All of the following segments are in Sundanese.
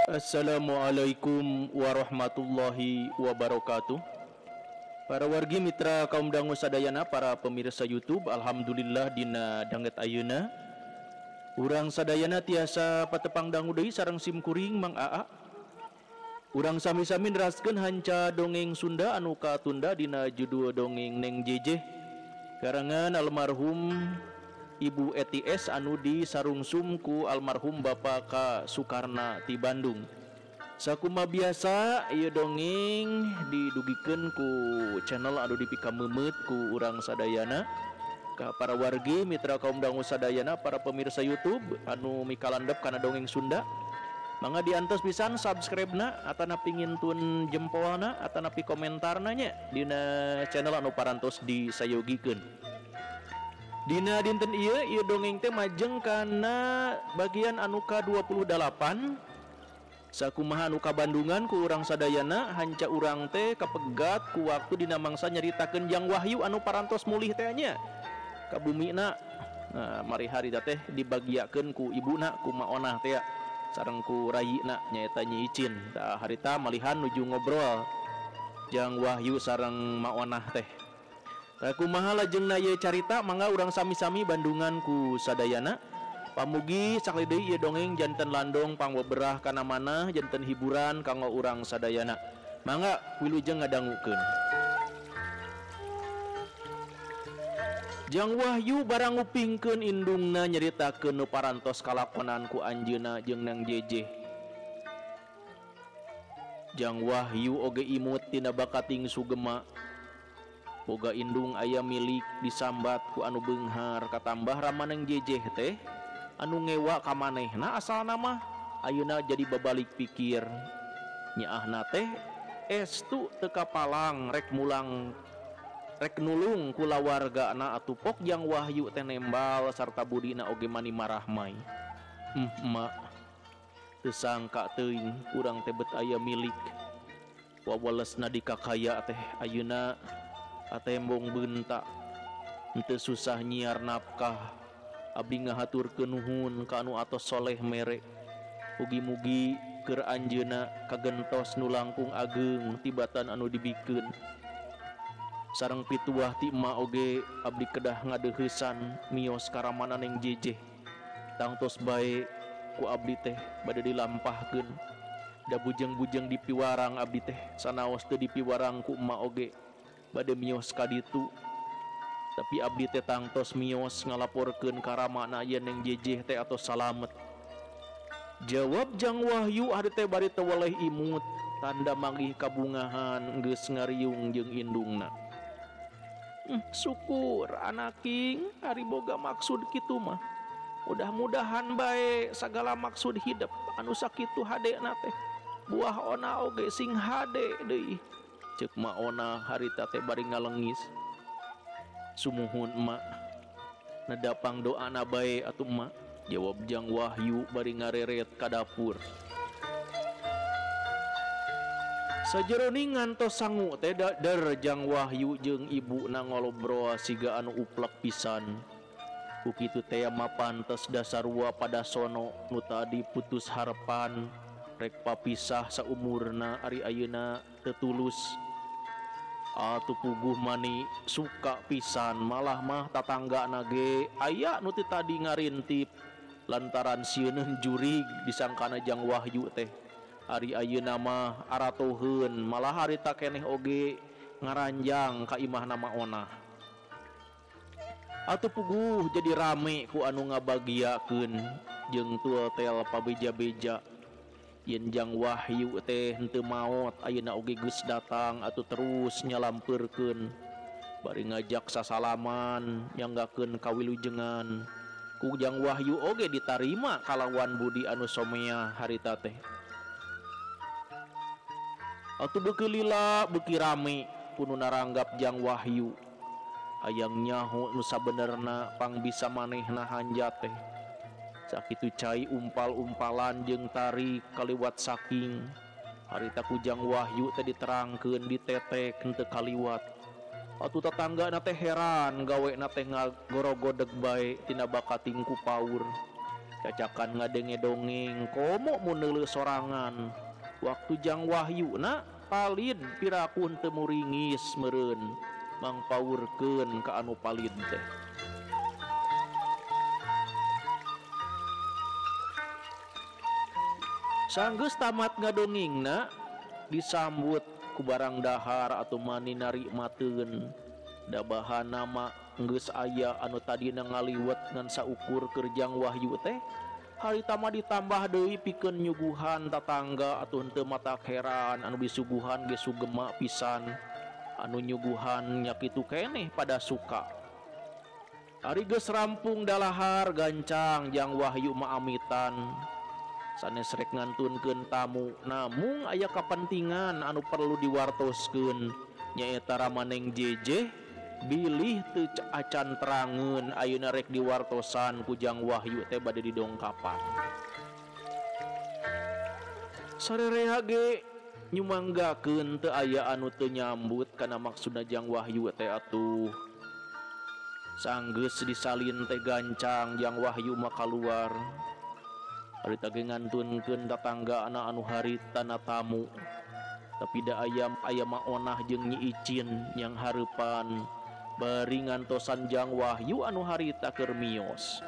Assalamualaikum warahmatullahi wabarakatuh. Para wargi mitra kaum dangu sadayana, para pemirsa YouTube, alhamdulillah dina danget ayeuna urang sadayana tiasa patepang dangu deui sareng sim kuring Mang Aa. Urang sami-sami neraskeun hanca dongeng Sunda anu katunda dina judul dongeng Neng Jejeh karangan almarhum Ibu Eti S anu disarungsum ku almarhum Bapak K Sukarna ti Bandung. Sakuma biasa ieu dongeng didugikeun ku channel anu dipikameumeuet ku urang sadayana. Ka para wargi mitra kaum dangu sadayana, para pemirsa YouTube anu mikalandep kana dongeng Sunda, mangga diantos pisan subscribe-na atanapi ngintun jempolna atanapi komentarna nya dina channel anu parantos disayogikeun. Dina dinten ieu, ieu dongeng teh majeng kana bagian anu ka-28. Sakumaha anu kabandungan ku urang sadayana, hanca urang teh kapegat ku waktu dina mangsa nyaritakeun Jang Wahyu anu parantos mulih teh nya ka bumina. Nah, mari harita teh dibagiakeun ku ibuna ku maonah teh sareng ku rayina nyaeta Nyi Icin. Tah harita malihan nuju ngobrol Jang Wahyu sareng maonah teh. Kumaha lajengna ieu carita, mangga urang sami-sami bandungan ku sadayana. Pamugi sakali deui ieu dongeng janten landong pangweberah kana manah, janten hiburan kanggo urang sadayana. Mangga wilujeng ngadangukeun. Jang Wahyu barang ngupingkeun indungna nyaritakeun nu parantos kalakonan ku anjeunna jeung Neng Jejeh. Jang Wahyu oge imut tina bakating sugema. Boga indung aya milik disambat ku anu beunghar, katambah rama Neng Jejeh teh anu ngewa ka manehna asalna mah ayeuna jadi babalik pikir. Nyaahna teh estu teu kapalang rek mulang rek nulung kulawargana atuh pok Jang Wahyu teh nembal sarta budina oge mani marahmai. Emak teu sangka teuing urang teh bet aya milik. Wawalesna dikakaya teh ayeuna atembong bentak henteu susah nyiar nafkah. Abdi ngahaturkeun nuhun ka anu atos soleh mere. Mugi-mugi keur anjeunna kagentos nu langkung ageng tibatan anu dibikeun. Sareng pituah ti emak oge abdi kedah ngadeuheusan mios karamana Neng Jejeh. Tangtos bae ku abdi teh bade dilampahkeun. Da bujeng-bujeng dipiwarang abdi teh sanaos teu dipiwarang ku emak oge bade mios ka ditu. Tapi abdi teh tangtos mios ngalaporkeun ka ramana yen Neng Jejeh teh atos salamet. Jawab Jang Wahyu ari teh bari teu weleh imut tanda manggih kabungahan geus ngariung jeung indungna. Syukur anaking ari boga maksud kitu mah. Mudah-mudahan bae sagala maksud hidup anu sakitu hadena teh buah ona oge sing hade deui. Ceuk maona harita teh bari ngalengis. Sumuhun emak, nedapang doana bae atuh emak, jawab Jang Wahyu bari ngareret ka dapur. Sajeroning ngantos sangu teh der Jang Wahyu jeung ibuna ngolobrol siga anu uplek pisan. Ku kitu teh mah pantes dasarua pada sono nu tadi putus harapan rek papisah saumurna ari ayeuna teu tulus. Atuh puguh mani suka pisan malah mah tatangga nage aya nu ti tadi ngarintip lantaran sieun jurig disangkana Jang Wahyu teh. Ari ayeuna mah aratoheun malah harita keneh oge ngaranjang ka imahna maonah. Atuh puguh jadi rame ku anu ngabagiakeun jeung tuel tel pabeja-beja. Yen Jang Wahyu teh henteu maot ayeuna oge geus datang atuh terus nyalampeurkeun bari ngajak sasalaman nyanggakeun kawilujengan. Ku Jang Wahyu oge ditarima kalawan budi anu somea harita teh. Atuh beuki lila beuki rame ku nu naranggap Jang Wahyu. Hayang nyaho nu sabenerna pang bisa manehna hanjat teh. Sakitu cai umpal-umpalan jeung tarik kaliwat saking harita ku Jang Wahyu teh diterangkeun ditetek henteu kaliwat. Atuh tatangga na teh heran gawe na teh ngagorogodeg bae tina bakating ku paur. Cacakan ngadenge dongeng komo mun neuleuh sorangan. Waktu Jang Wahyu na palid piraku henteu muringis meureun mangpaurkeun ka anu palid teh. Sanggeus tamat ngadongengna disambut ku barang dahar atau mani narikmateun. Da bahana mah geus aya anu tadina ngaliwet ngan saukur keur Jang Wahyu teh. Harita mah ditambah deui pikeun nyuguhan tatangga atuh henteu matak heran anu disuguhan ge sugema pisan. Anu nyuguhan nya kitu keneh pada suka. Ari geus rampung dalahar gancang Jang Wahyu mah amitan. Sanes rek ngantunkeun tamu namung aya kapentingan anu perlu diwartoskeun nyaeta Ramaneng Jejeh bilih teu acan terangeun ayeuna rek diwartosan ku Jang Wahyu teh bade didongkapan. Sarerea ge nyumanggakeun teu aya anu teu nyambut kana maksudna Jang Wahyu teh atuh. Sanggeus disalin teh gancang Jang Wahyu mah kaluar. Harita ge ngantunkeun tatangga anak anu harita na tamu. Tapi da ayam aya maonah jeung Nyi Icin yang hareupan bari ngantosan Jang Wahyu anu harita keur mios.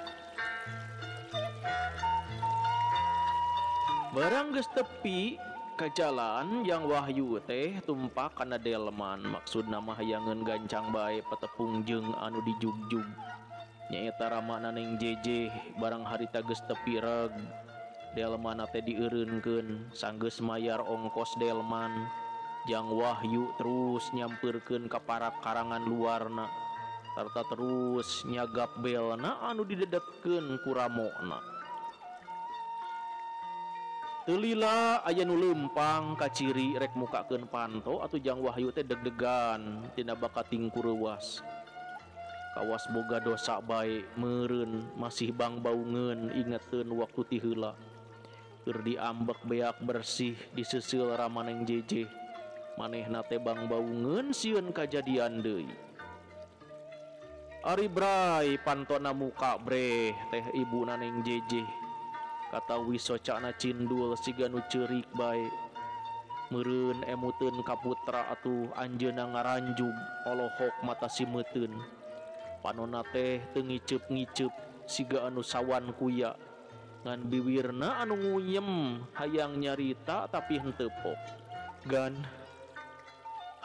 Barang geus tepi ka jalan Jang Wahyu teh tumpak kana delman maksudna mah hayangeun gancang bae patepung jeung anu dijugjug. Nyaeta ramana Neng Jejeh barang harita geus tepi reg delman teh dieureunkeun sanggeus mayar ongkos delman. Jang Wahyu terus nyampeurkeun ka parak karangan luarna sarta terus nyagap belna anu didedetkeun ku ramona. Teu lila aya nu leumpang ka ciri rek mukakeun panto atuh Jang Wahyu teh deg-degan tina bakating kureuwas. Kawas boga dosa bae meureun masih bangbaungeun ingeteun waktu ti heula. Keur diambek beak bersih diseuseul Ramaneng Jejeh. Manehna teh bangbaungeun sieun kajadian deui. Ari bray pantona muka breh teh ibuna Neng Jejeh. Katawi socana cindul siga nu ceurik bae. Meureun emuteun ka putra atuh anjeunna ngaranjug olohok mata simeuteun. Panona teh teu ngiceup-ngiceup siga anu sawan kuya. Ngan biwirna anu nguyem hayang nyarita tapi henteu pok. Gan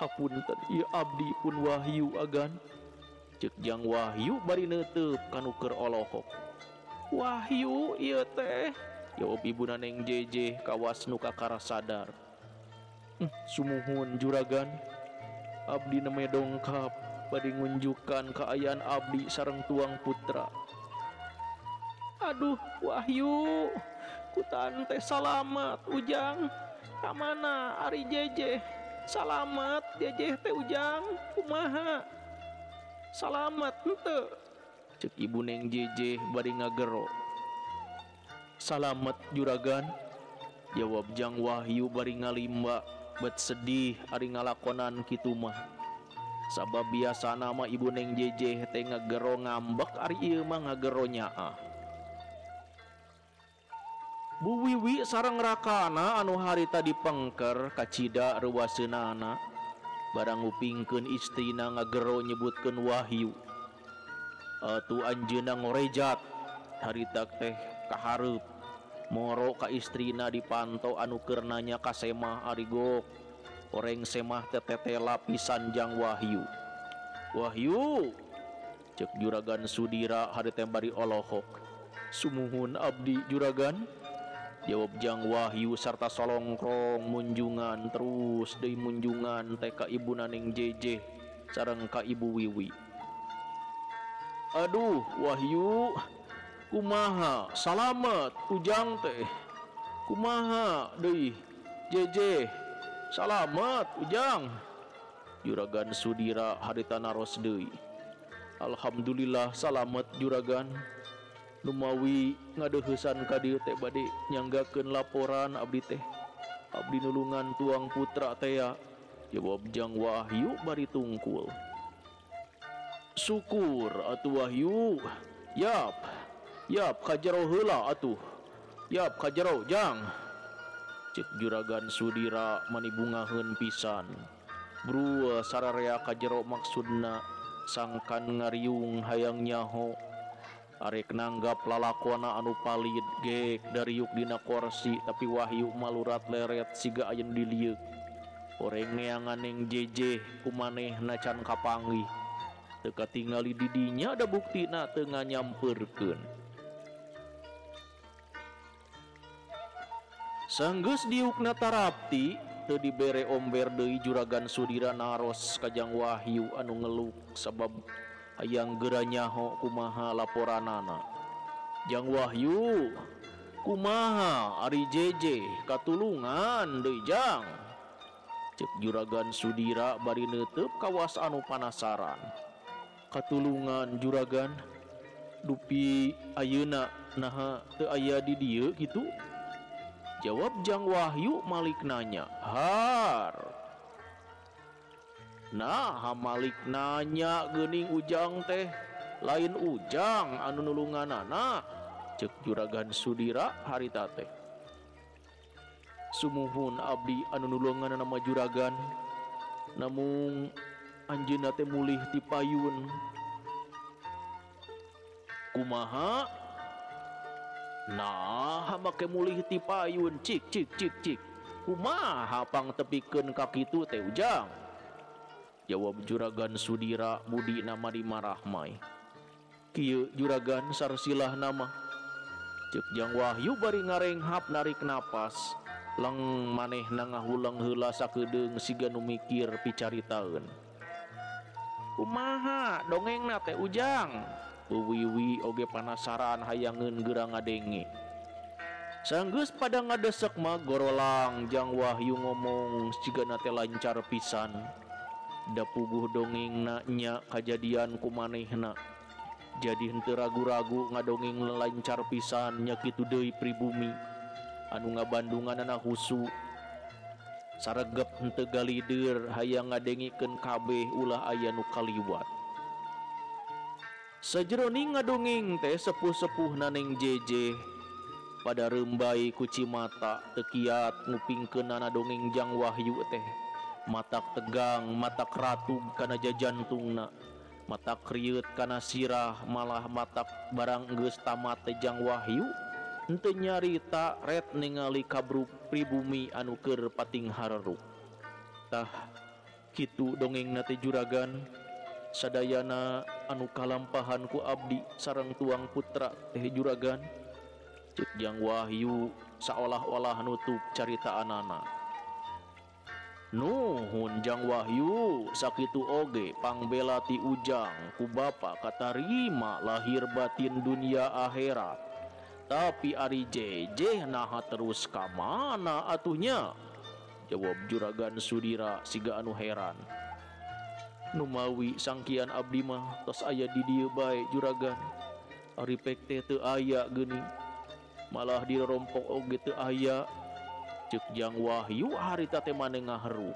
hapunten ieu abdi pun Wahyu agan. Ceuk Jang Wahyu bari neuteup kanu keur olohok. Wahyu ieu teh jawab ibuna Neng Jejeh kawas nu kakara sadar. Sumuhun juragan abdi neme dongkap bade ngunjukan kaayaan abdi sareng tuang putra. Aduh Wahyu kutan teh salamat ujang. Kamana ari Jejeh? Salamat Jejeh teh ujang kumaha? Salamat henteu? Ceuk ibu Neng Jejeh bari ngagero. Salamat juragan jawab Jang Wahyu bari ngalimba bet sedih ari ngalakonan kitu mah. Sabab biasana mah ibu Neng Jejeh teh ngagero ngambek ari ieu mah ngagero nyaah. Bu Wiwi sareng rakana anu harita dipengker kacida reuwaseunana barang ngupingkeun istrina ngagero nyebutkeun Wahyu. Atuh anjeunna ngorejat harita teh kahareup moro ka istrina dipanto anu keur nanya ka semah ari gok. Oreng semah teh tetela pisan Jang Wahyu. Wahyu ceuk Juragan Sudira harita bari olohok. Sumuhun abdi juragan jawab Jang Wahyu sarta solongkrong munjungan terus deui munjungan teh ka ibuna Neng Jejeh sareng ka Ibu Wiwi. Aduh Wahyu kumaha salamet ujang teh kumaha deui Jejeh salamet ujang. Juragan Sudira harita naros deui. Alhamdulillah salamet juragan. Numawi ngadeuheusan ka dieu teh bade nyanggakeun laporan abdi teh. Abdi nulungan tuang putra teh ya. Jawab Jang Wahyu bari tungkul. Syukur atuh Wahyu. Yap. Yap ka jero heula atuh. Yap ka jero jang. Cek Juragan Sudira mani bungaheun pisan. Brua sararea ka jero maksudna sangkan ngariung hayang nyaho. Arek nanggap lalakona anu palid gek dariuk dina korsi tapi Wahyu malurat leret siga aya nu dilieuk. Oreng neangan neng jejeh kumanehna can kapanggih. Teu katingali di dinya da buktina teu nganyampeurkeun. Sanggeus diukna tarapti teu dibere omber deui Juragan Sudira naros ka Jang Wahyu anu ngeluk sabab hayang geura nyaho kumaha laporanana. Jang Wahyu, kumaha ari jeje katulungan deui jang? Cek Juragan Sudira bari neuteub kawas anu panasaran. Katulungan Juragan, dupi ayeuna naha teu aya di dieu kitu? Jawab Jang Wahyu malik nanya. Har. Nah, malik nanya geuning Ujang teh, lain Ujang anu nulunganana. Cek Juragan Sudira harita teh. Sumuhun abdi anu nulunganana mah Juragan. Namung anjeunna teh mulih ti payun. Kumaha? Nah, make mulih ti payun cik cik cik cik. Kumaha pangtepikeun ka kitu teh Ujang? Jawab Juragan Sudira budi nama di marahmai. Kieu Juragan sarsilah nama. Cek Jang Wahyu bari ngarenghap narik napas. Leng manehna ngahuleng heula sakedeung siga nu mikir picaritaeun. Kumaha dongengna teh Ujang? Wiwi oge panasaran hayangeun geura ngadenge. Sanggeus pada ngadesek mah gorolang Jang Wahyu ngomong sigana teh lancar pisan. Da puguh dongengna nya kajadian ku manehna. Jadi henteu ragu-ragu ngadongeng lancar pisan nya kitu deui pribumi anu ngabandunganana husu. Saregep henteu galider hayang ngadengikeun kabeh ulah aya nu kaliwat. Sajeroning ngadongeng teh sepuh-sepuh naneng jeje pada rembai kuci mata tekiat ngupingkeunana dongeng Jang Wahyu teh. Matak tegang, matak ratug kana jajantungna, matak rieut kana sirah, malah matak barang geus tamat teh Jang Wahyu henteu nyarita ret ningali kabru pribumi anu keur pating hareruk. Tah kitu dongengna teh Juragan. Sadayana anu kalampahan ku abdi sareng tuang putra teh Juragan. Cek Jang Wahyu saolah-olah nutup caritaanana. Nuhun Jang Wahyu sakitu oge pangbela ti Ujang ku bapa katarima lahir batin dunia akhirat. Tapi ari jejeh naha terus ka mana atuhnya? Jawab Juragan Sudira siga anu heran. Numawi sangkian abdi mah tos aya di dieu bae Juragan. Ari pek teh teu aya geuning. Malah dirompok oge teu aya. Cek Jang Wahyu harita teh maneh ngaheru.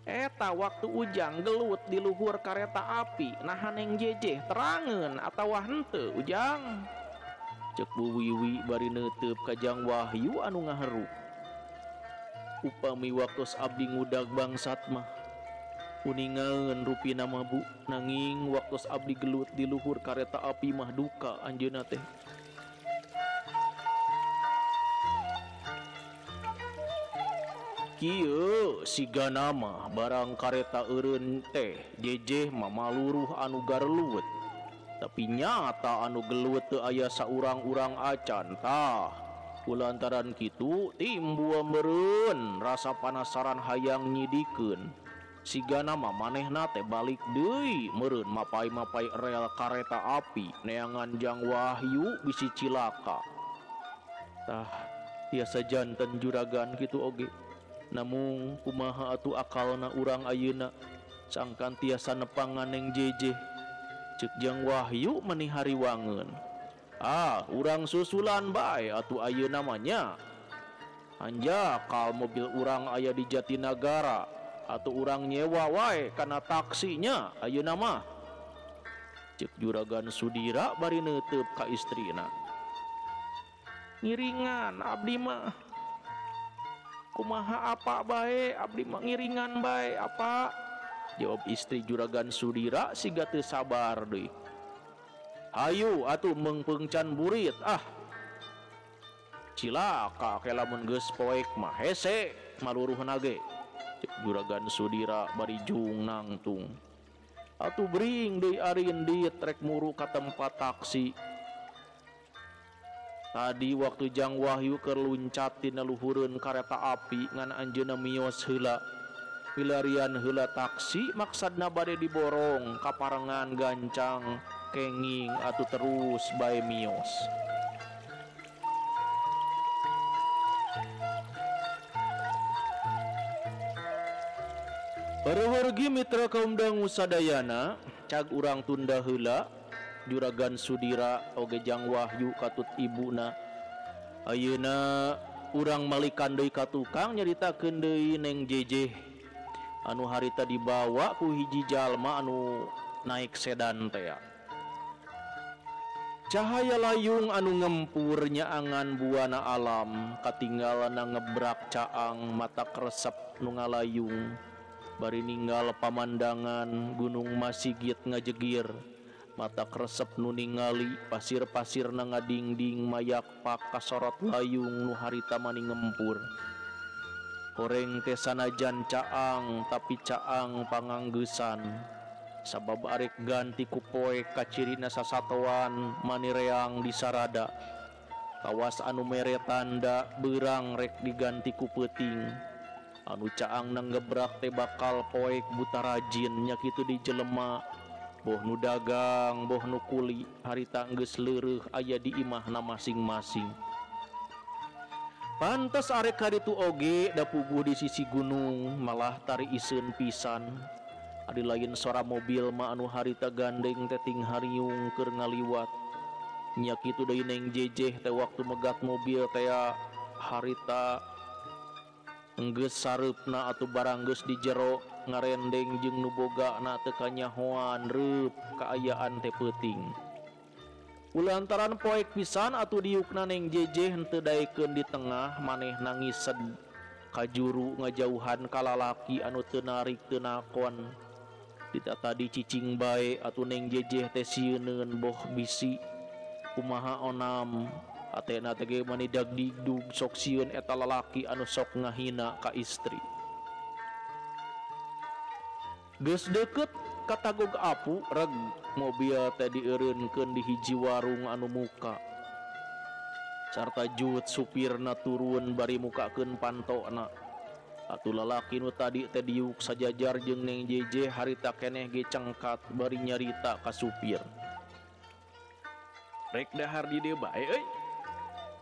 Eta waktu Ujang gelut di luhur kareta api naha neng jejeh terangeun atawa henteu Ujang? Cek Bu Wiwi bari neuteub ka Jang Wahyu anu ngaheru. Upami waktos abdi ngudag bangsat mah uningaeun rupina mah Bu, nanging waktos abdi gelut di luhur kareta api mah duka anjeunna teh. Kieu sigana mah barang kareta eureun teh jejeh mah maluruh anu garelut. Tapi nyata anu gelut teu aya saurang-urang acan tah. Kulantaran kitu timbul meureun rasa panasaran hayang nyidikeun. Sigana mah manehna teh balik deui meureun mapai-mapai rel kareta api neangan Jang Wahyu bisi cilaka. Tah tiasa janten Juragan kitu oge. Namung kumaha atuh akalna urang ayeuna sangkan tiasa nepangan neng jejeh. Cek Jang Wahyu meni hariwangeun. Ah, urang susulan bae atuh ayeuna mah nya. Hanjakal mobil urang aya di Jatinagara atau urang nyewa wae kana taksinya ayeuna mah. Cek Juragan Sudira bari neuteup ka istrina. Ngiringan abdi mah. Kumaha apa bae abdi mah ngiringan bae apa? Jawab istri Juragan Sudira siga teu sabar deui. Hayu atuh meungpeung can burit ah. Cilaka ke lamun geus poek mah hese maluruhna ge. Cek Juragan Sudira bari jung nangtung. Atuh bring deui arindit rek muru ka tempat taksi. Tadi waktu Jang Wahyu keur luncat tina luhureun kareta api ngan anjeunna mios heula. Pilarian heula taksi maksadna bade diborong kaparengan gancang kenging atuh terus bae mios. Para wargi mitra kaum dangu sadayana, cag urang tunda heula Juragan Sudira oge Jang Wahyu katut ibuna. Ayeuna urang malikan deui ka tukang nyaritakeun deui Neng Jejeh anu harita dibawa ku hiji jalma anu naik sedan tea. Cahaya layung anu ngempur nyaangan buana alam katinggalana ngebrak caang mata kresep nu ngalayung. Bari ninggal pamandangan Gunung Masigit ngajegir mata kresep nu ningali pasir-pasir na ngadingding mayak pak kasorot layung nu harita mani ngempur. Horeng teh sanajan caang tapi caang panganggesan sabab arek ganti ku poek kacirina sasatoan mani reang disarada. Kawas anu mere tanda beurang rek diganti ku peuting. Anu caang nang gebrak teh bakal poek buta rajin nya kitu di jelema boh nu dagang boh nu kuli harita geus leureuh aya di imahna masing-masing. Pantes arek kaditu oge da puguh di sisi gunung malah tari iseun pisan. Adi lain sora mobil mah anu harita gandeng teh ting hariung keur ngaliwat. Nya kitu deui Neng Jejeh teh waktu megat mobil teh harita enggeus sareupna atuh barang geus di jero ngarendeng jeung nu bogana teu kanyahoan reup kaayaan teh peuting. Ulantaran poek pisan atuh diukna Neng Jejeh henteu daekeun di tengah manehna ngised kajuru ngajauhan ka lalaki anu teu narik teu nakon. Dita tadi cicing bae atuh Neng Jejeh teh sieuneun boh bisi kumaha onam. Atena teh ge mani dagdigdug sok sieun eta lalaki anu sok ngahina ka istri. Geus deukeut ka Tagog Apu reg mobil teh dieureunkeun di hiji warung anu muka. Sarta jut supirna turun bari mukakeun pantona. Atuh lalaki nu tadi teh diuk sajajar jeung Neng Jejeh harita keneh ge cengkat bari nyarita ka supir. Rek dahar di dieu bae euy.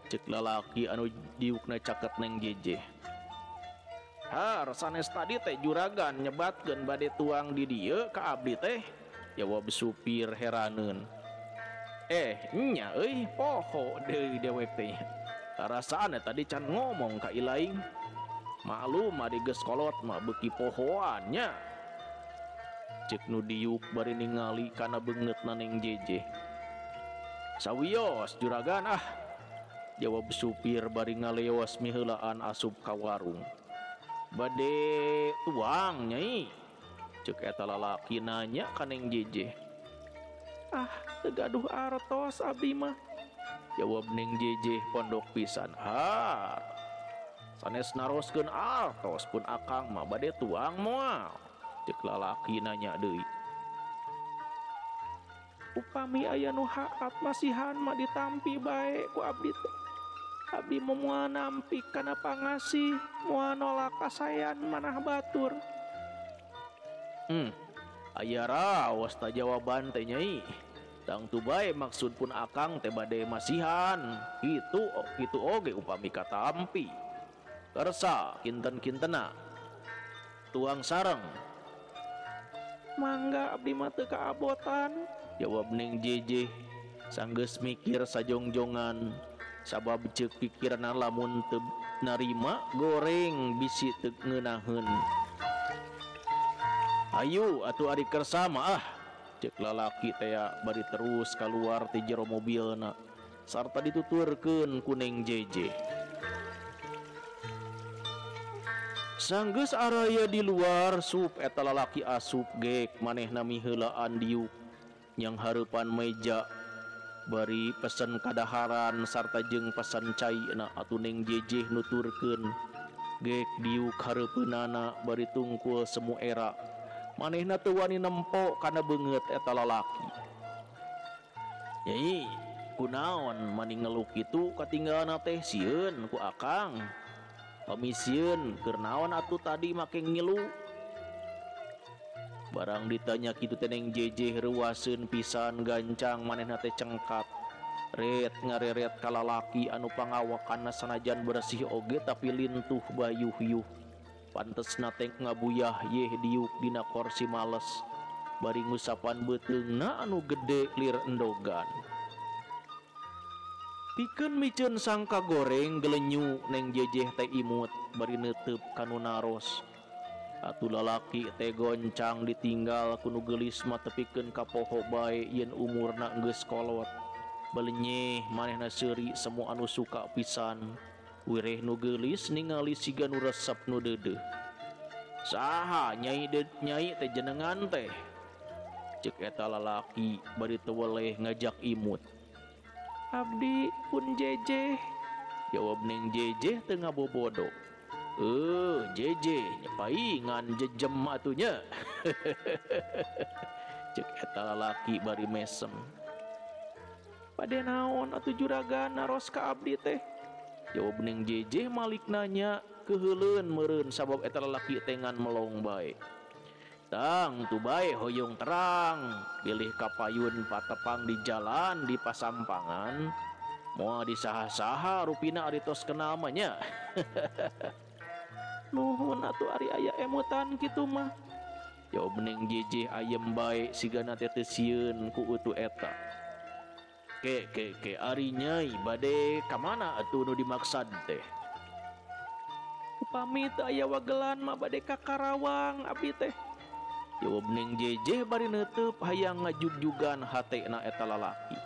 Cek lalaki anu diukna caket Neng Jejeh. Har sanes tadi teh juragan nyebatkeun bade tuang di dieu ka abdi teh. Jawab supir heraneun. Nya euy poho deui dewek teh. Karasaan tadi can ngomong ka ilaing. Maklum adi geus kolot mah beuki pohoan nya. Cek nu diuk bari ningali kana beungeutna Neng Jejeh. Sawios juragan ah. Jawab supir bari ngaleos miheulaan asup ka warung. Bade tuang nyai. Cek eta lalaki nanya ka Neng Jejeh. Ah, teu gaduh artos abdi mah. Jawab Neng Jejeh pondok pisan. Har. Sanes naroskeun artos pun akang mah bade tuang moal. Cek lalaki nanya deui. Upami aya nu haat masihan mah ditampi bae ku abdi teh. Abdi moal nampi kana pangasih, moal nolak kasayan manah batur. Aya raos ta jawaban teh nyai. Tangtu bae maksud pun akang teh bade masihan. Kitu oge upami katampi. Kersa kinten-kintena. Tuang sareng. Mangga abdi mah teu kaabotan. Jawab Neng Jejeh sanggeus mikir sajongjongan sabab ceuk pikirna lamun teu narima goreng bisi teu ngeunaheun. Ayu atuh ari kersa mah ah. Cek lalaki teh bari terus kaluar ti jero mobilna sarta dituturkeun ku Neng Jeje. Sanggeus araya di luar sup eta lalaki asup gek manehna miheulaan diuk yang hareupan meja bari pesen kadaharan sarta jeung pesen caina atuh Neng Jeje nuturkeun gek diuk hareupeunana bari tungkul semu era manehna teu wani nempo kana beungeut eta lalaki. Nyai kunaon mani ngeluh kitu katinggalna teh sieun ku akang. Pami sieun keur naon atuh tadi make ngilu. Barang ditanya kitu teh Neng Jeje reuaseun pisan gancang manehna teh cengkat. Ret ngareret ka lalaki anu pangawakanna sanajan bersih oge tapi lintuh bayuh-yuh. Pantesna teh ngabuyah yeh diuk dina korsi males bari ngusapan beuteungna anu gede lir endogan. Pikeun miceun sangka goreng gelenyu Neng Jejeh teh imut bari neuteup kanu naros. Atuh lalaki teh goncang ditinggal ku nu geulis mah tepikeun ka poho bae yen umurna geus kolot. Belenyeh manehna seuri semua anu suka pisan. Wireh nu geulis ningali siga nu resep nu deudeuh. Saha nyai nyai teh jenengan teh? Cek eta lalaki bari teu weleh ngajak imut. Abdi pun Jeje. Jawab Neng Jeje teu ngabobodo. Jeje nyapaingan jejem atunya. Cek eta lalaki bari mesem. Bade naon atuh juragan naros ka abdi teh? Jawab Neng Jeje malik nanya keheuleun meureun sabab eta lalaki teh ngan melong bae. Tang tu bae hoyong terang bilih kapayun patepang di jalan di pasampangan moal disaha-saha rupina ari tos kenal mah nya. Nuhun atuh ari aya emutan kitu mah. Jawab Neng Jeje ayem bae sigana teh teu sieun ku utu eta. Ke ke ke ari nyai bade ka mana atuh nu dimaksad teh? Upami teu aya wagelan mah bade ka Karawang abdi teh. Jawab Neng Jeje bari neuteub hayang ngajugjugan hatena eta lalaki.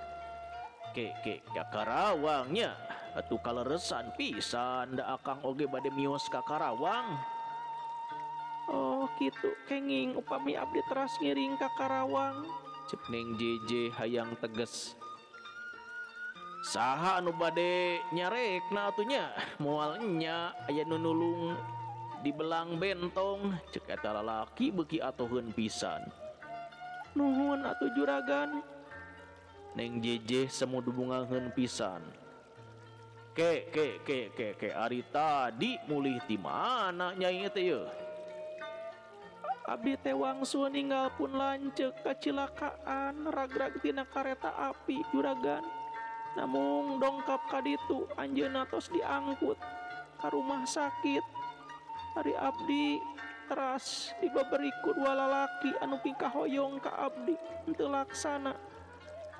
Ke ke ka Karawang nya atuh kaleresan pisan da akang oge bade mios ka Karawang. Oh kitu kenging upami abdi teras ngiring ka Karawang. Cek Neng Jeje hayang tegas. Saha anu bade nyarekna atuh nya moal nya aya nu nulung di belang bentong. Cek eta lalaki beuki atoheun pisan. Nuhun atuh juragan. Neng Jeje semu dubungaheun pisan. Ke ke ke ke ke ari tadi mulih ti mana nyai teh yeuh? Abdi teh wangsul ninggal pun lanceuk kacilakaan ragrag tina kareta api juragan. Namung dongkap ka ditu anjeunna tos diangkut ka rumah sakit. Ari abdi teras dibaberi ku dua lalaki anu pikahoyong ka abdi henteu laksana.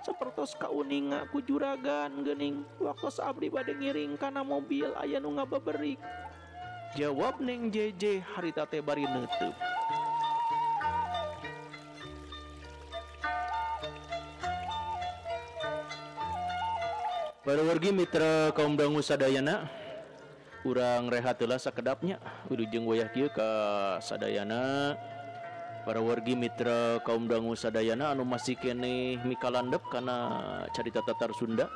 Sapertos kauninga ku juragan geuning waktos abdi bade ngiring kana mobil aya nu ngababerik. Jawab Neng Jeje harita teh bari neuteub. Para wargi mitra kaum dangu sadayana, urang rehat heula sakedapnya wilujeng wayah kieu ka sadayana. Para wargi mitra kaum dangu sadayana anu masih keneh mikalandep kana carita tatar Sunda,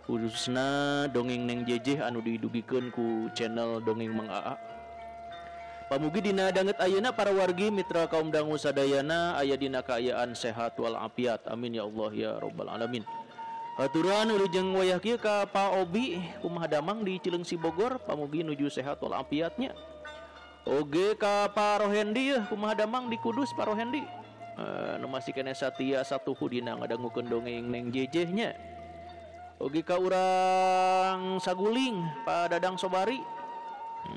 khususna dongeng Neng Jeje anu didugikeun ku channel Dongeng Mang Aa. Pamugi dina danget ayeuna para wargi mitra kaum dangu sadayana aya dina kaayaan sehat wal afiat. Amin ya Allah ya rabbal alamin. Aturan wilujeng wayah kieu ka Pak Obi kumaha damang di Cileungsi Bogor, pamugi nuju sehat wal afiatnya. Oge ka Pak Rohendi yeuh kumaha damang di Kudus Pak Rohendi. Nu masih keneh satia satuhu dina ngadangukeun dongeng Neng Jejeh nya. Oge ka urang Saguling Pak Dadang Sobari.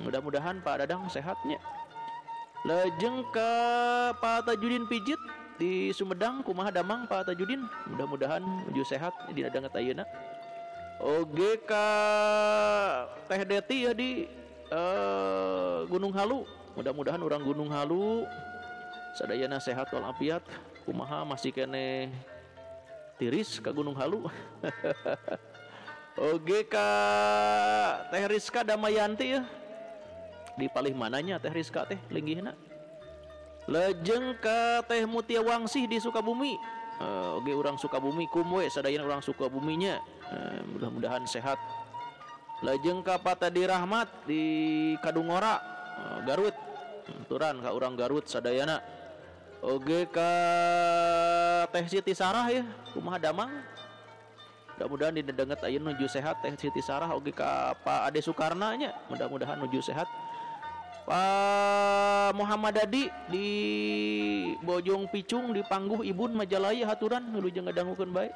Mudah-mudahan Pak Dadang sehatnya. Lajeng ka Pak Tajudin Pijit di Sumedang kumaha damang Pak Tajudin, mudah-mudahan nuju sehat dina danget ayeuna. Oge ka Teh Deti ya di Gunung Halu, mudah-mudahan orang Gunung Halu sadayana sehat walafiat. Kumaha masih keneh tiris ka Gunung Halu. Oge ka Teh Rizka Damayanti ya. Di palih mananya Teh Rizka teh linggihna. Lejeng ka Teh Mutia Wangsih di Sukabumi. Oge urang Sukabumi kum we sadayana urang Sukabuminya. Mudah-mudahan sehat. Lejeng ka Pak Tadi Rahmat di Kadungora, Garut. Turan ka urang Garut sadayana. Oge ka Teh Siti Sarah ya, kumaha damang. Mudah-mudahan didenget ayeuna nuju sehat Teh Siti Sarah. Oge ka Pak Ade Sukarna nya, mudah-mudahan nuju sehat. Pak Muhammad Adi di Bojong Picung di Pangguh Ibun Majalaya haturan wilujeng ngadangukeun bae.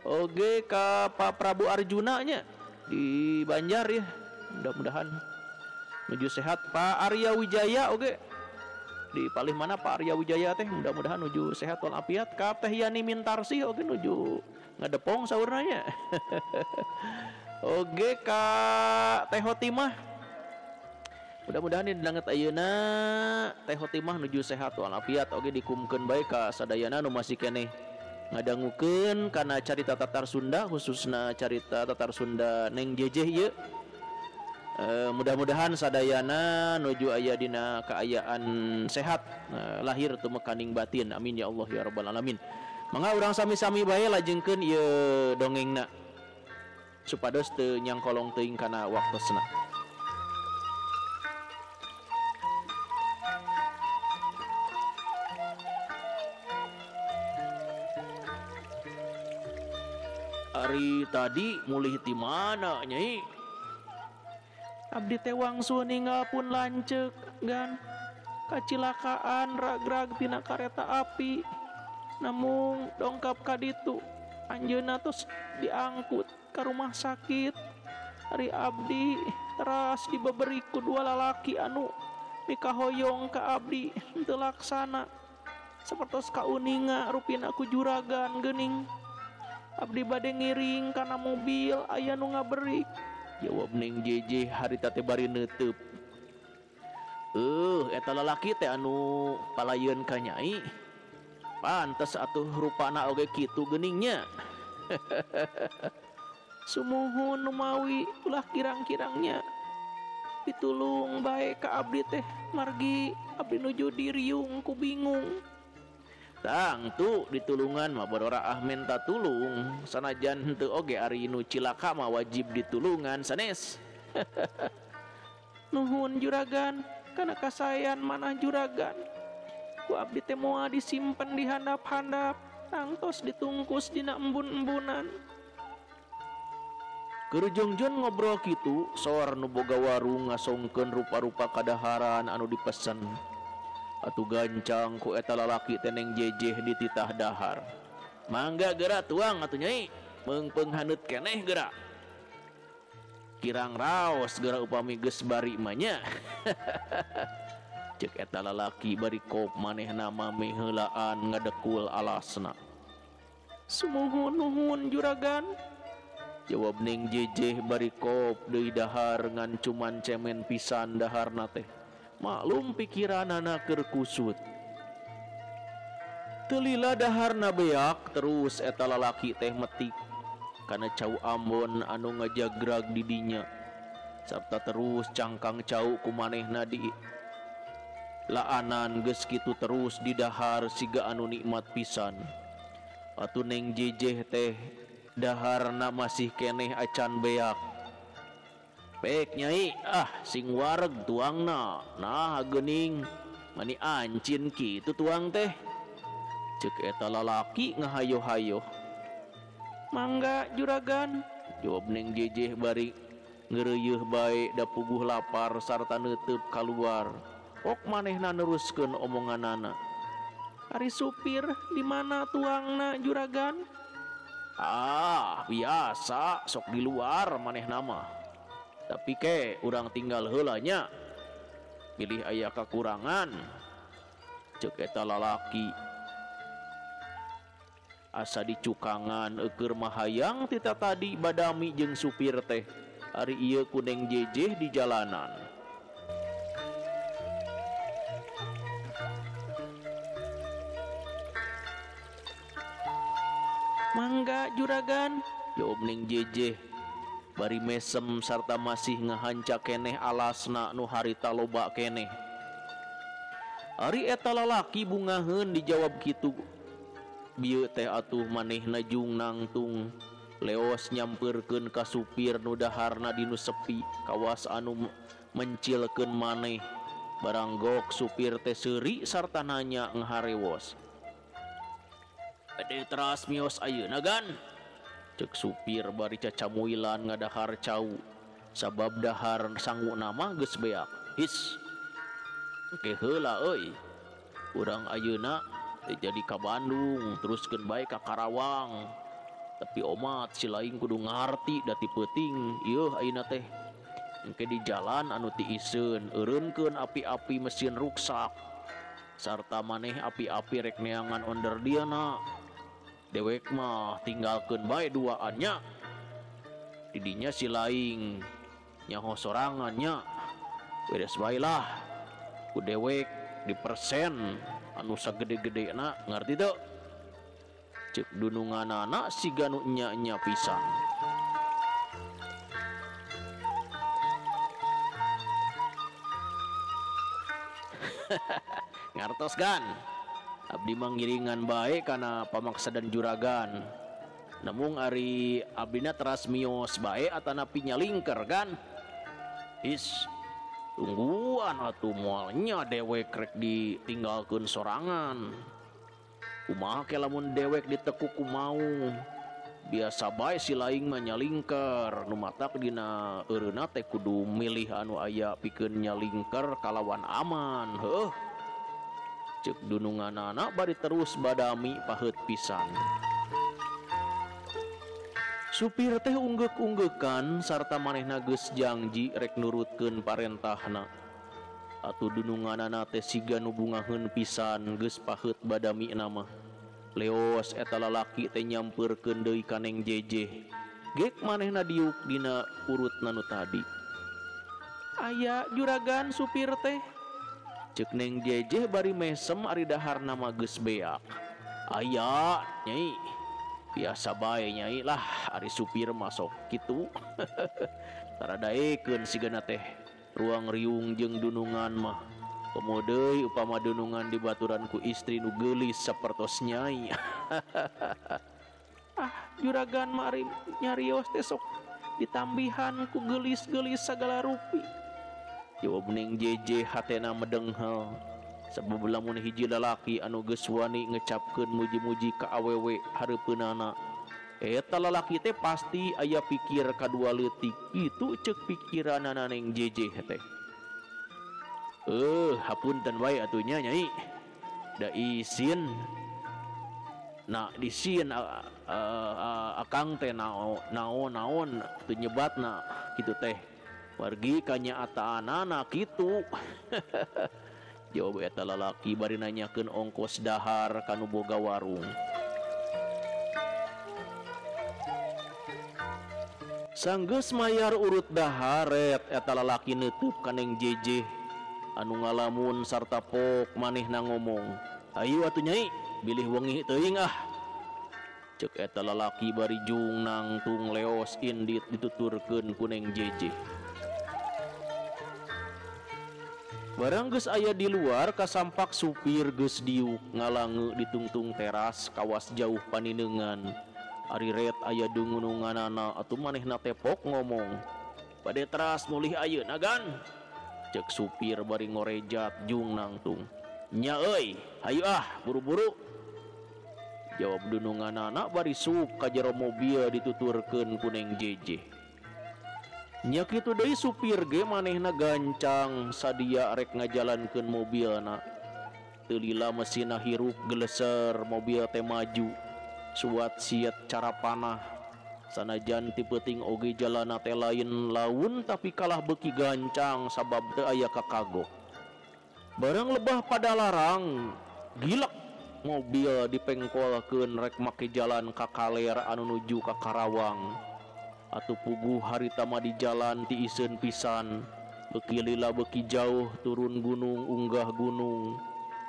Oge ka Pak Prabu Arjuna nya di Banjar ya, mudah-mudahan nuju sehat. Pak Arya Wijaya oge di palih mana Pak Arya Wijaya teh, mudah-mudahan nuju sehat walafiat. Ka Teh Yani Mintarsih oge nuju ngadepong saurna nya. Oge ka Teh Hotimah, mudah-mudahan di danget ayeuna Teh Hotimah nuju sehat walafiat. Oge dikumkeun bae ka sadayana nu masih keneh ngadangukeun kana carita Tatar Sunda, khususna carita Tatar Sunda Neng Jejeh ieu. Mudah-mudahan sadayana nuju aya dina kaayaan sehat, lahir tumekaning batin. Amin ya Allah ya rabbal alamin. Mangga urang sami-sami bae lajengkeun ieu dongengna supados teu nyangkolong teuing kana waktosna. Ari tadi mulih ti mana nyai? Abdi teh wangsul ninggal pun lanceuk gan kacilakaan ragrag tina kareta api. Namung dongkap ka ditu anjeunna tos diangkut ka rumah sakit. Ari abdi teras dibeberi ku dua lalaki anu mikahoyong ka abdi henteu laksana. Sapertos kauninga rupina ku juragan geuning. Abdi bade ngiring kana mobil aya nu ngaberik. Jawab Neng Jejeh harita teh bari neuteub. Eta lalaki teh anu palayeun ka nyai. Pantes atuh rupana oge kitu geuningnya. Sumuhun numawi ulah kirang-kirangnya. Pitulung bae ka abdi teh margi abdi nuju diriung ku bingung. Tangtu ditulungan mah borora ah menta tulung, sanajan henteu oge ari nu cilaka mah wajib ditulungan sanes. Nuhun juragan kana kasayan manah juragan. Ku abdi teh moal disimpen di handap-handap, tangtos ditungkus dina embun-embunan. Keur jongjon ngobrol kitu, sor nu boga warung ngasongkeun rupa-rupa kadaharan anu dipesen. Atuh gancang ku eta lalaki teh Neng Jejeh dititah dahar. Mangga geura tuang atuh nyai, meungpeung haneut keneh geura. Kirang raos geura upami geus bari mah nya. Ceuk eta lalaki bari kop manehna mah meheulaan ngadekul alasna. Sumuhun nuhun juragan. Jawab Neng Jejeh bari kop deui dahar ngan cuman cemen pisan daharna teh. Maklum pikiranana keur kusut. Teu lila daharna beak terus eta lalaki teh metik kana cau Ambon anu ngajagrag di dinya. Sarta terus cangkang cau ku manehna di laanan geus kitu terus di dahar siga anu nikmat pisan. Atuh Neng Jejeh teh daharna masih keneh acan beak. Pek nyai, ah sing wareg tuangna. Nah geuning mani ancin kitu tuang teh. Ceuk eta lalaki ngahayo-hayo. Mangga juragan, jawab Neng Jejeh bari ngeureuyeeh bae da puguh lapar sarta neuteub kaluar. Ok manehna neruskeun omonganana. Ari supir di mana tuangna juragan? Ah, biasa sok di luar manehna mah. Tapi ke urang tinggal heula nya. Pilih aya kakurangan. Ceuk eta lalaki. Asa dicukangan eueur mah hayang tita tadi badami jeung supir teh. Ari ieu ku Neng Jejeh di jalanan. Mangga juragan, jawab Neng Jejeh bari mesem sarta masih ngahanca keneh alasna nu harita loba keneh. Ari eta lalaki bungaheun dijawab kitu bieu teh atuh manehna jung nangtung leos nyampeurkeun ka supir nu daharna dinu sepi kawas anu mencilkeun maneh. Baranggok supir teh seuri sarta nanya ngaharewos. Bade teras mios ayeuna gan? Cek supir bari cacamuilan ngadahar cau sabab dahar sanguna mah geus beak. His. Engke heula euy. Urang ayeuna teh jadi ka Bandung teruskeun bae ka Karawang. Tapi omat si laing kudu ngarti da ti peuting ieu ayeuna teh. Engke di jalan anu tiiseun eureunkeun api-api mesin ruksak sarta maneh api-api rek neangan onder dia na. Dewek mah tinggalkeun bae duaannya. Didinya si laing nyaho sorangan nya. Beres bae lah. Ku dewek di persen anu sagede-gedena ngarti teu? Ceuk dununganana siga nu nya-nya pisan. Ngartos gan. Abdi mangiringan bae kana pamaksa dan juragan. Namung ari abdina teras mios bae atanapi nyalingker kan. Is tungguan atuh moalnya dewek rek ditinggalkeun sorangan. Kumaha ke lamun dewek ditekuk ku maung. Biasa bae si laing mah nyalingker. Nu matak dina eureuna teh kudu milih anu aya pikeun nyalingker kalawan aman. Heuh. Ceuk dununganana bari terus badami paheut pisan. Supir teh unggeuk-unggeukan sarta manehna geus jangji rek nurutkeun parentahna. Atuh dununganana teh siga nu bungaheun pisan geus paheut badami mah. Leos eta lalaki teh nyampeurkeun deui ka Neng Jejeh. Gek manehna diuk dina urutna nu tadi. Aya juragan supir teh. Ceuk Neng Jejeh bari mesem ari daharna mah geus beak. Aya nyai. Biasa bae nyai lah ari supir masuk kitu. Tara daekeun sigana teh ruang riung jeung dunungan mah. Komo deui upama dunungan dibaturan ku istri nu geulis sapertos nyai. Ah juragan mah ari nyarios teh sok ditambihan ku geulis-geulis sagala rupi. Jawab Neng Jejeh hatena medenghel. Sabab lamun hiji lalaki anu geus wani ngecapkeun muji-muji ka awewe hareupeunana. Eta lalaki teh pasti aya pikir kadua leutik. Kitu ceuk pikiranana Neng Jejeh teh. Hapunten wae atuh nya nyai. Da isin. Nah disin akang teh naon-naon teu nyebatna kitu teh. Wargi kanyataanana kitu. Jawab eta lalaki bari nanyakeun ongkos dahar ka nu boga warung. Sanggeus mayar urut daharet eta lalaki neutup ka Neng Jejeh anu ngalamun sarta pok manehna ngomong. Ayu atuh nyai, bilih wengi teuing ah. Ceuk eta lalaki bari jung nangtung leos indit dituturkeun ku Neng Jejeh. Barang geus aya di luar kasampak supir geus diuk ngalange ditungtung teras kawas jauh paninengan. Ari ret aya dungununganana atuh manehna tepok ngomong. Bade teras mulih ayeuna gan. Ceuk supir bari ngorejat jung nangtung. Nya euy, hayu ah buru-buru. Jawab dununganana bari sup ka jero mobil dituturkeun ku Neng Jejeh. Nya kitu deui supir ge manehna gancang sadia rek ngajalankeun mobilna. Teu lila mesinna hirup geleser mobil teh maju. Suat siet cara panah. Sanajan ti peuting oge jalana teh lain laun tapi kalah beuki gancang sabab teu aya kakagok. Barang lebah pada larang gilek mobil dipengkolkeun rek make jalan ka kaler anu nuju ka Karawang. Atuh puguh harita mah di jalan tiiseun pisan. Beuki lila beuki jauh turun gunung unggah gunung.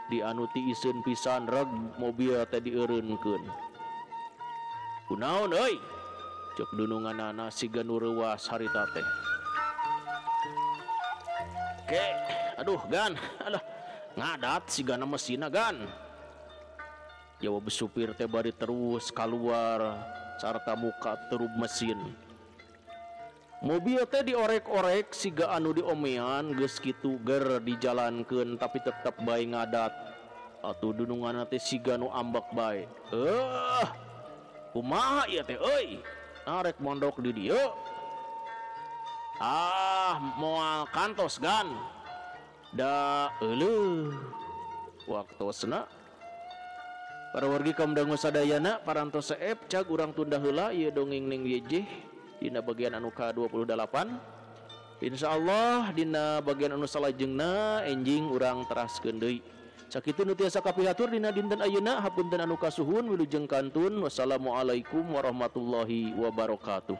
Di anu tiiseun pisan reg mobil teh dieureunkeun. Kunaon euy? Cek dununganana siga nu reuwas harita teh. Ke, aduh gan, aduh ngadat sigana mesinna gan. Jawab supir teh bari terus kaluar sarta muka terub mesin. Mobil teh diorek-orek siga anu diomean geus kitu ger dijalankeun tapi tetep bae ngadat. Atuh dununganna teh siga nu ambek bae. Kumaha ieu teh euy? Arek mondok di dieu. Ah, moal kantos gan. Da euleuh. Waktosna para wargi kaum dangu sadayana parantos seep cag urang tunda heula ieu dongeng Ning Yejeh dina bagian anu ka-28. Insyaallah dina bagian anu salajengna enjing urang teraskeun deui. Sakitu nu tiasa kapihatur dina dinten ayeuna, hapunten anu kasuhun, wilujeng kantun. Wassalamualaikum warahmatullahi wabarakatuh.